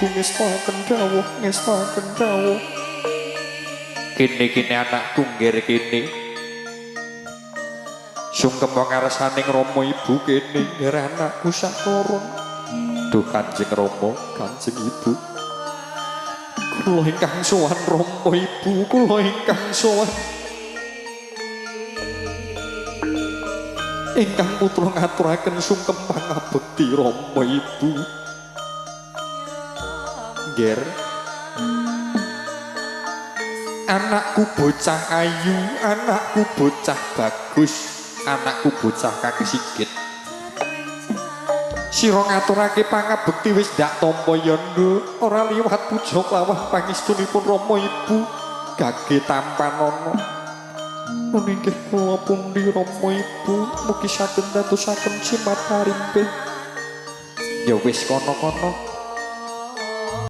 ibu ngestoaken dawuh, ngestoaken dawuh. Kene-kene anakku ngger kene. Sungkem ngarsaning Rama ibu kene ngger anakku sakloron. Duh Kanjeng Rama, Kanjeng Ibu. Kula ingkang sowan Rama Ibu, kula ingkang sowan. Ingkang putra ngaturaken sungkem pangabekti Rama Ibu. Ngger. Anakku bocah ayu, anakku bocah bagus, anakku bocah kang sigit. Sira ngaturake pangabekti wis ndak tampa ya nduk, ora liwat puja klawah pangestunipun Rama Ibu gage tampanana. Meninggih kula pundi Rama Ibu, mugi saged ndantosaken jimat parimpih. Ya wis kono-kono.